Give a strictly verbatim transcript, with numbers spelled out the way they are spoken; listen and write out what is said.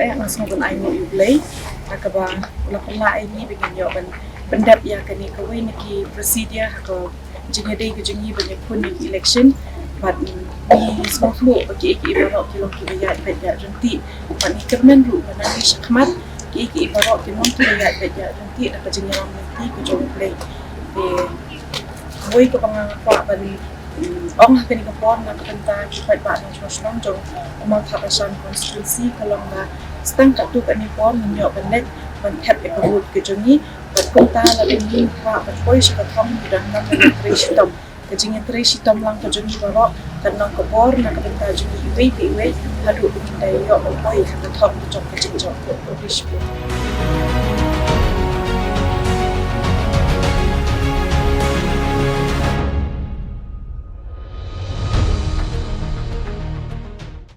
Nga sngewbha ban ai nguh ïa U Blei ha kaba u la pynlah ïa ngi ba ngin ïoh ban pyndep ïa kane kawei na ki procedure ha ka jingïadei ka jong ngi ban ïakhun ïa ki election. Bad ngi sngewthuh ba kiei kiei baroh ki long kiba ïaid beit ïaid ryntih. Bad ngi kyrmen ruh ba nangne shakhmat kiei kiei baroh kin long kiba ïaid beit ïaid ryntih da ka jingïalam lynti ka jong U Blei. Te kawei kaba nga kwah ban ong ha kane ka por na ka bynta ki paidbah nongshong shnong jong u Mawthadraishan constituency ka long ba tang katto katne por ngin ïoh ban leit ban thep ïa ka vote ka jong ngi. Bad kumta lada ngi kwah ban poi sha ka thong ngi donkam ban trei shitom. Ka jingtrei shitom lang ka jong ngi baroh kan long ka bor na ka bynta jong ngi iwei pa iwei haduh ba ngin da ïoh ban poi ha ka thong ka jong ka jingjop. Khublei shibun.